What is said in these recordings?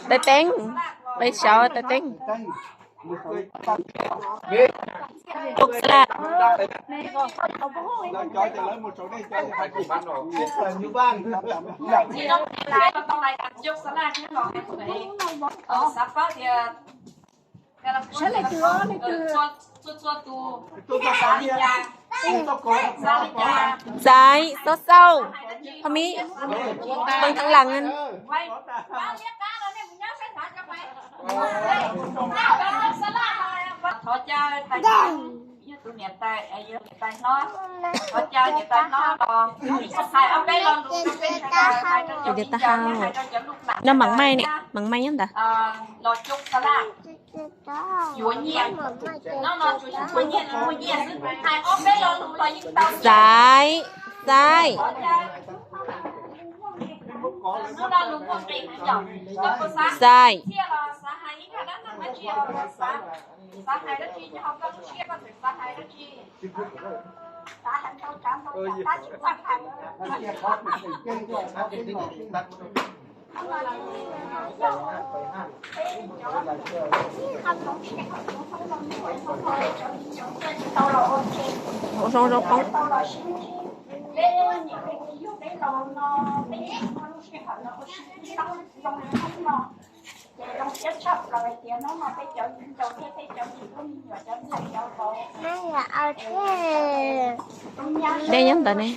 Tais Teeb, tais Xyov, tais Teeb. Tus xa laj. Xaiv, xauj xauj, ho mi, poob thab las. Thov caw niam tais hlob, thov caw niam tais hlob los hais ob peb lo lus rau peb sawv daws, hais rau cov viv ncaus, hais rau cov lus nram, no mam maij ne, mam maij nyob ntawd. Los coob xa laj, yuav nyiaj, no no tsuas yog yuav nyiaj, muaj nyiaj xwb, hais ob peb lo lus los yeej tau. Xaiv, xaiv. Xaiv. Ua zoo zoo qoob. Dej nyob ntawd ne.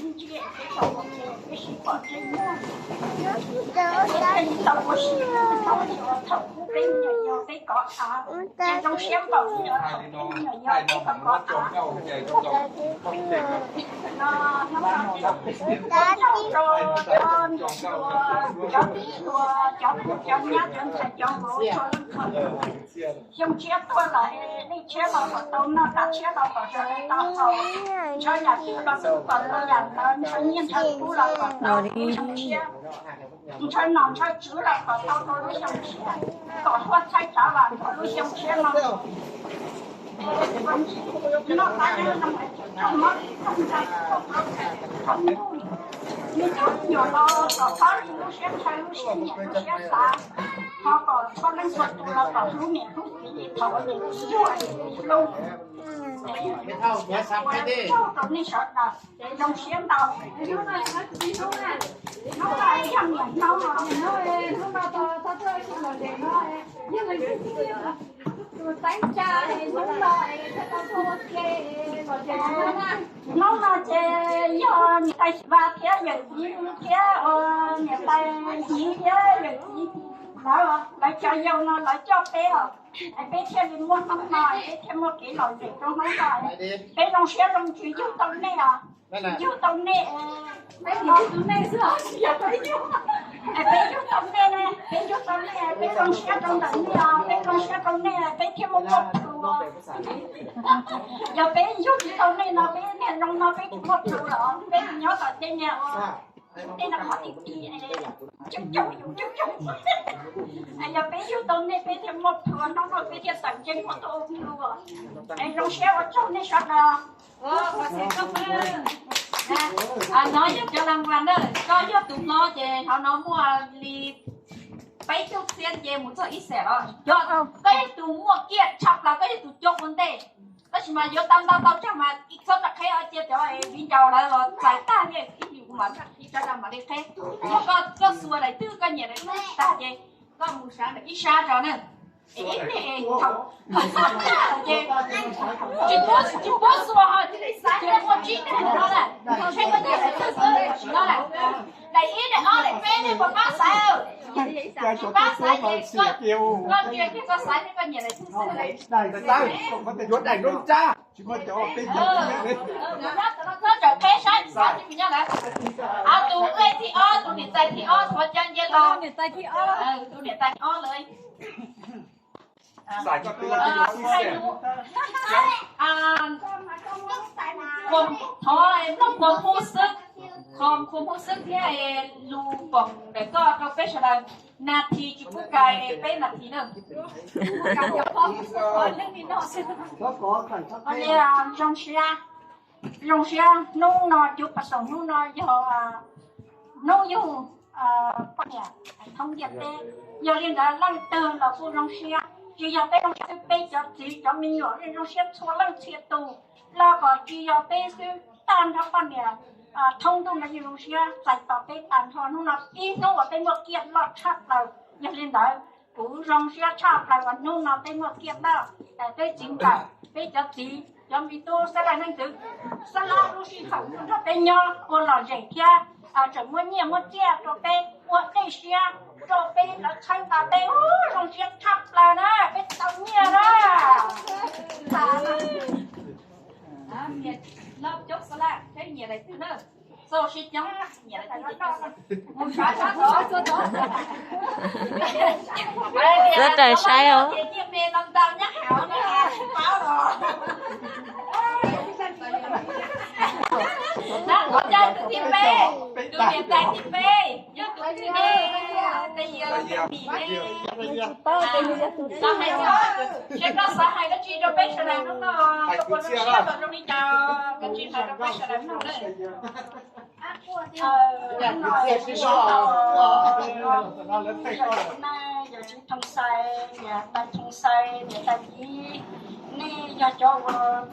Xyoo tshiab tuaj los nej tshiab los kom tau noj, dab tshiab los kom sawv daws tau haus, ntshaw yam twg los xwb kom tau yam ntawd, ntshaw nyiaj ntshaw kub los kom tau lub xyoo tshiab, ntshaw nom ntshaw tswv los kom tau rau lub xyoo tshiab, kom huaj txhaij tsav vam rau lub xyoo tshiab no. Noj qab nyob zoo, txhob mob txhob ntsaj txhob plaub txhob ntug, me tub me nyuam los kom pab lub siab ntshaw lub siab nyiam lub siab xav, ho kom txhua leej txhua tus los kom hlub niam hlub txiv li thaum ub niam txiv yuag niam txiv hlub. Ua tsaug rau nej sawv daws, ces zoo siab ntau. Hnub no yog niam hmoob no, hnub no tau tau tuaj ib tug los ces no, yog leej twg tus teeb tsa hnub no tau tuaj ua ke los ces hnub no ces yog niam tais Vaj thiab yawm txiv thiab niam tais Hiv thiab yawm txiv lawv, lawv cov yau no lawv coj peb os, es peb thiaj li muaj hnub no, peb thiaj muaj kev lom zem rau hnub no. Peb zoo siab zoo ntsws yug tau nej os, yug tau nej, peb yug tau nej, peb yug tau nej, peb zoo siab rau ntawm nej os, peb zoo siab rau nej peb thiaj muaj muaj plhu. Yog peb yug tsis tau nej no peb niaj zoo no peb tsis muaj plhu los peb nyob tom tej niag ua tej no qhov ti ti coob coob coob coob. Yog peb yug tau nej peb thiaj muaj plhu, hnub no peb thiaj tawm ntsej muag tuaj ua plhu. Es zoo siab ua tsaug nej sawv daws. No yog cov las vas na, koj yog tus hlob ces hauv no muaj li peb caug txhiab nce mus txog ib xees los yog koj yog tus muaj kiag tshaj plaws, koj yog tus coob ua ntej. Tab sis mas yuav tau ntau tau tsawg mas txhob rov qheb, cia cov viv ncaus lawv los txais tag thiab ib yam kuv mam li qheb. Muab koj xuas daim twg koj nyiam daim twg tag ces koj mus sab ntawm ib sab tso na. Tsis puab xuas ho cia li xaiv, muaj tsib teg no na, saib koj nyiam daim twg xwb no na. Daim ib, daim ob, daim peb nej puas pab xaiv? Pab xaiv ces koj ntsia kiag koj xaiv thiab koj nyiam daim twg xwb. Yuav daim nruab nrab. Tsis muaj cov peb cov. Txhob tsawm qheb saib xaiv tsis nyob lawm. Tus leej thib ob, tus niam tais thib ob thov caw nce los. Tus niam tais thib ob lawm. Thov mloog puas hu xwb, Hu Hmoob xwb thiab lus koom ntawm koj rau peb sawv daws, nas this tsis pub kais peb nas this na. Zoo siab, zoo siab hnub no, cuv pas xoom hnub no yog hnub yug poj niam thoob ntiaj teb. Yog li ntawd leej twg los kuj zoo siab, tsis yog peb zoo siab xwb, peb cov txiv cov me nyuam yeej zoo siab txhua leej txhia tus. Los kom tsis yog peb xwb, tag nrho poj niam thoob ntuj no yeej zoo siab txais tos peb tag nrho hnub no ib hnub uas peb muaj kiag loj tshaj plaws. Yog li ntawd kuv zoo siab tshaj plaws uas hnub no peb muaj kiag loj, peb txiv ntawm peb cov txiv cov me tub xab laj neej ntxwv, xab laj lub sij hawm nrog peb nyob ua lom zem thiab tseem muab nyiaj muab txiaj rau peb ua dej siab rau peb lawv txhawb nqa peb, zoo siab tshaj plaws na, peb tau nyiaj na. Txawj raws saib os. Tus niam tais thib peb, yog tus twg ne? Tais Yias los tais Mim ne? Los hais, seb koj xav hais dab tsi rau peb sawv daws hnub no, koj puas zoo siab los zoo li cas, koj tsis hais rau peb sawv daws mloog na. Yawm txiv Thoob Xais, niam tais Thoob Xais, niam tais Yiv, nej yog cov uas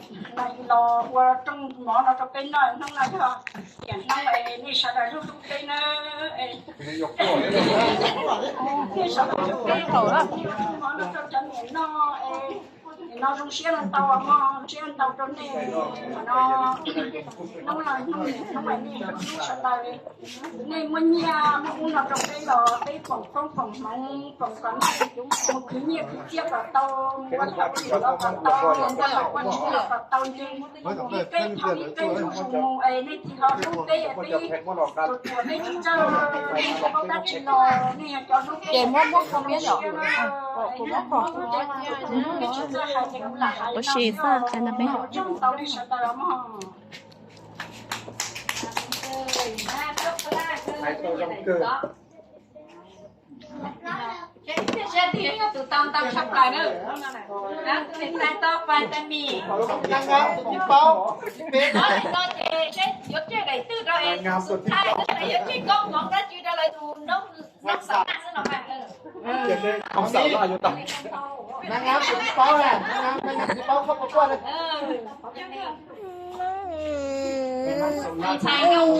los ua rooj mov no rau peb noj hnub no yog tiam hnub nej sawv daws hlub hlub peb na. Nej sawv daws hlub peb, ua rooj mov no rau cov niam noj. No zoo siab ntau mog, zoo siab ntau rau nej no. Hnub no hnub niam hnub, nej hlub hlub sawv daws, nej muab nyiaj muab kub no rau peb los peb foom koob foom hmoov, foom kom nej mus khwv nyiaj khwv txiaj kom tau, mus ua lag ua luam los kom tau, mus ua lag ua luam los kom tau ntseeg. Nej peb thaum nej peb mus mus es nej tsis ho hlub peb, peb tus tuam peb tsis txawj paub dab tsi los nej yog cov hlub peb, peb tsis txawj hais ces kuv lam hais no, ua tsaug ntau nej sawv daws mog. Thiab tus tau ntau tshaj plaws na, tus niam tais tau pais tais Mim. No ces seb yuav tseg daim twg rau es tus thaij, yuav tseg koob hmoov dab tsi rau lawv tus noob, noob xav naj xwb no mas. Ntxhais nkauj,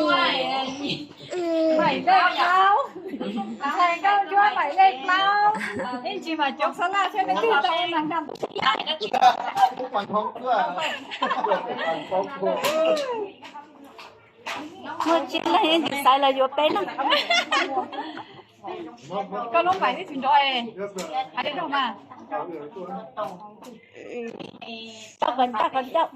Maiv Dej Plaub, ntxhais nkauj ntsuab Maiv Dej Plaub, ib ntsis mas cov xab laj thiab nej twb tau ua nas nkauj. Muaj tsis leej ib ntsis xaiv los yuav peb leeg. Koj lub mais twb tsis nrov, hais li no mas. Koj qhov ncauj, koj qhov ncauj.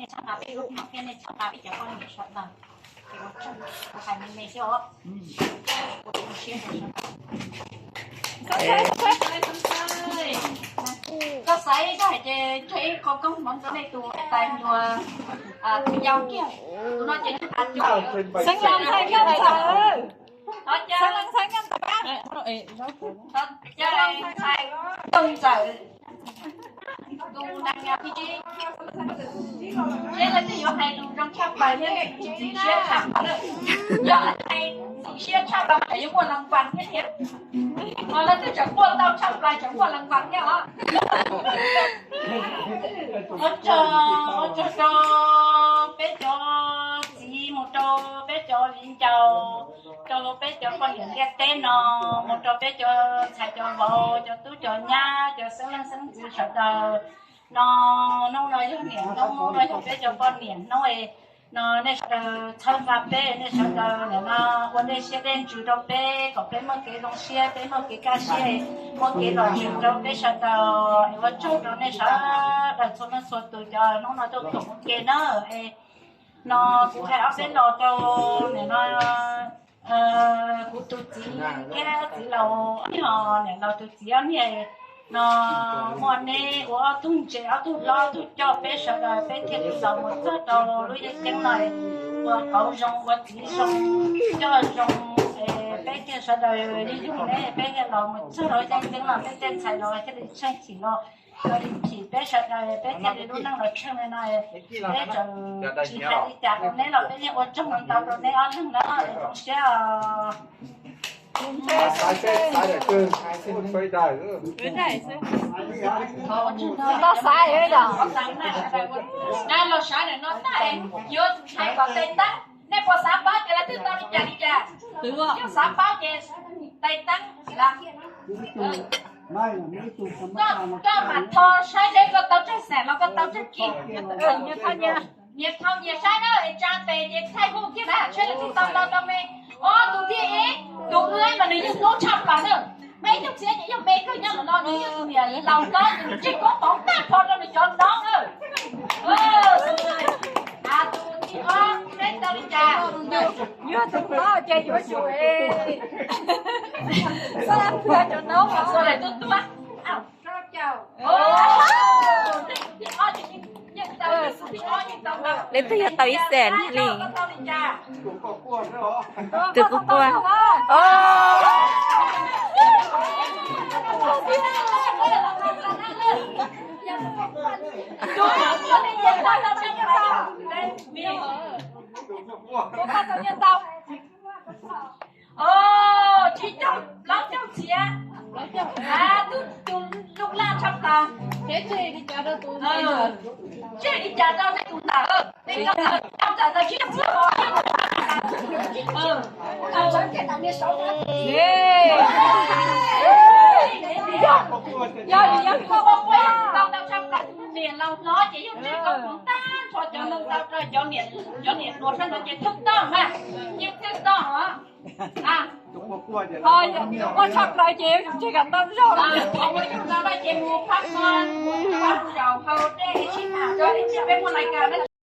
Koj xaiv, koj hais ces tseg ib qho koob hmoov rau nej tus tais nyuag tus yau kiag, tus no ces xeev laus ntxhais nkauj ntxawm. Xeev laus ntxhais nkauj ntxawm. Tus ntxhais nkauj ntxawm, tus nees nkaum tsib, seb leej twg yuav hais lus zoo tshaj plaws thiab txiv siab tshaj plaws. Yog leej twg txiv siab tshaj plaws mas yuav muaj las vas thiab thiab. Ho leej twg tseem quaj tau tshaj plaws tseem muaj las vas thiab os. Ua tsaug, ua tsaug rau peb cov txiv mus rau peb cov viv ncaus, rau peb cov poj niam ntiaj teb no, mus rau peb cov ntxhais cov vauv, cov tub cov nyab, cov xeeb leej xeeb ntxwv sawv daws. No hnub no yog niam hnub, no yog peb cov poj niam hnub no, nej sawv daws txhawb nqa peb, nej sawv daws nim no ua dej siab dej ntsws rau peb kom peb muaj kev zoo siab, peb muaj kev kaj siab, muaj kev lom zem rau peb sawv daws. Es ua tsaug rau nej sawv daws txhua leej txhua tus cov hnub no tuaj koom ua ke na. No kuv hais ob peb lo rau nim no kuv tus txiv thiab txiv laus ob niag, niam laus tus txiv ob niag no, muaj neb ua ob tug ntses ob tug hlob ob tug coj peb sawv daws peb thiaj li los mus txog rau lub yeeb ceeb no. Ua qauv zoo, ua txiv zoo, coj zoo, peb thiaj sawv daws li yug ne, peb thiaj los mus txog rau caj ceeb los peb tej ntxhais los thiaj li tsheej chim los, los li chim peb sawv daws peb thiaj li lub neej los tsheej li no. Peb tseem tsis hais li cas rau neb los peb yeej ua tsaug ntau rau neb ob leeg na, zoo siab os. Tsis tau xaiv li os. Los sawv daws no tag, yuav hais kom tais teeb, nej puas xav paub tias leej twg tau li cas li cas? Yog xav paub ces tais teeb, koj mam tho saib seb koj tau tsawg xees los koj tau tsawg kis. Nyias tho nyias saib na, es tsa tes ces thaij hu kiag na, saib leej twg tau los rau me. Ob tug thiab ib, tus wb mas nws yeej hnub tshaj plaws na. Me ib tug txiv ces yog me kawg nyob los no, nws yog tus niam laus hlob, nws tseg koob hmoov tag nrho rau nws cov noob na. Tus thib ob, saib tau li cas? Yog tus hlob ces yuav tsum xav lab plhws cov noob, xav lab tuaj tuaj. Leej twg yuav tau ib xees li? Tus kuj quaj. Tsib caug plaub caug txiav. Tus lub laj tshaj plaws. Tseg li cas rau nej tus ntawd, nej tus ntawd tsib caug txiav os. Yog li yog koj ua tau tau tshaj plaws, niam laus hlob ces yog tseg koob hmoov tag nrho cov neeg tau rau cov niam hluas sab nraud ces thwj toj mas, yeej thwj toj os. Ua tshaj plaws ces tseg kom tau zog. Ua tshaj plaws ces mus phab ko, zaum hauv dej sib tham, peb muaj lais kas.